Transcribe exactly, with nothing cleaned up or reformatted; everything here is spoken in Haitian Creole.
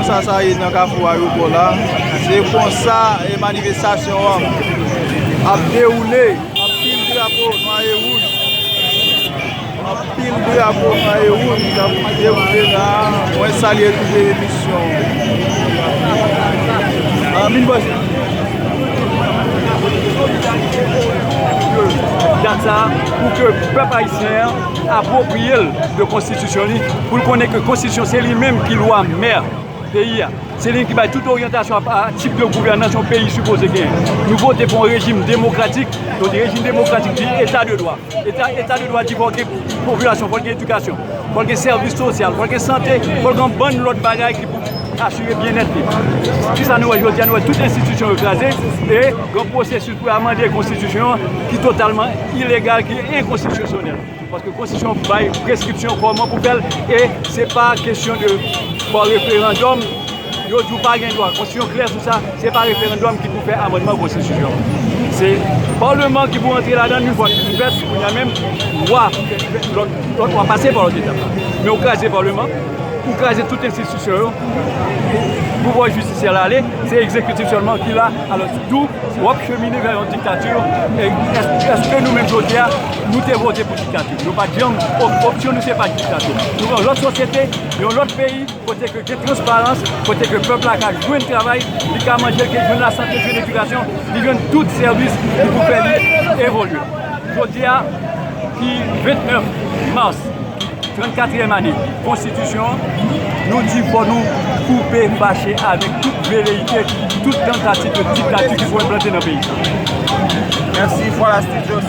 Sa sa ye nan kafou ayewopò la. Se konsa e manifestasyon an ap dewoule. Anpil drapo nwa e wouj. Anpil drapo nwa e wouj k ap dewoule la. Mwen salye tout emisyon. Anpil bòs. Dat sa pou ke pèp ayisyen an apwopriye l de konstitisyon li, pou l konnen ke konstitisyon se li menm ki lwa mè peyi a. Se li ki bay tout oryantasyon a, a tip de gouvènans yon peyi sipoze genyen. Nou vote pou yon rejim demokratik. Yon rejim demokratik di eta de dwa. Eta, eta de dwa di fò gen popilasyon, fò gen edikasyon, fò gen sèvis sosyal, fò gen sante, fò gen bann lòt bagay ki pou asire byennèt li. Kisa nou wè jodi a? Nou wè tout enstitisyon yo kraze e gen pwosesis pou amande konstitisyon an ki totalman ilegal, ki enkonstitisyonèl. Paske konstitisyon bay preskripsyon kòman pou fè l e se pa kesyon de fò referandòm. Yo di w pa gen dwa. Konstitisyon klè sou sa. Se pa referandòm ki pou fè amandman konstitisyon. Se palman ki pou antre ladan l yon fwa ki fèt. Kounye a menm, lwa, lòt, lòt lwa pase pa lòt etap. Men ou kraze palman, ou kraze tout enstitisyon yo. Pouvwa jidisyè la ale, se egzekitif sèlman ki la. Alò, tou w ap chemine vè yon diktati. E èske, èske nou menm jodi a, nou te vote pou diktati? Nou pa t janm, op-, opsyon nou se pa diktati. Nou nan yon lòt sosyete, yon lòt peyi, kote ke gen transparans, kote ke pèp la ka jwenn travay, li ka manje, li ka jwenn lasante, jwenn edikasyon, li jwenn tout sèvis ki pou fè li evolye. Jodi a, ki vennèf mas, trannkatriyèm ane konstitisyon an, nou di fò nou koupe fache avèk tout veleyite, tout tantativ de diktati ki pou enplante nan peyi sa. Mèsi, Fwa la Studios.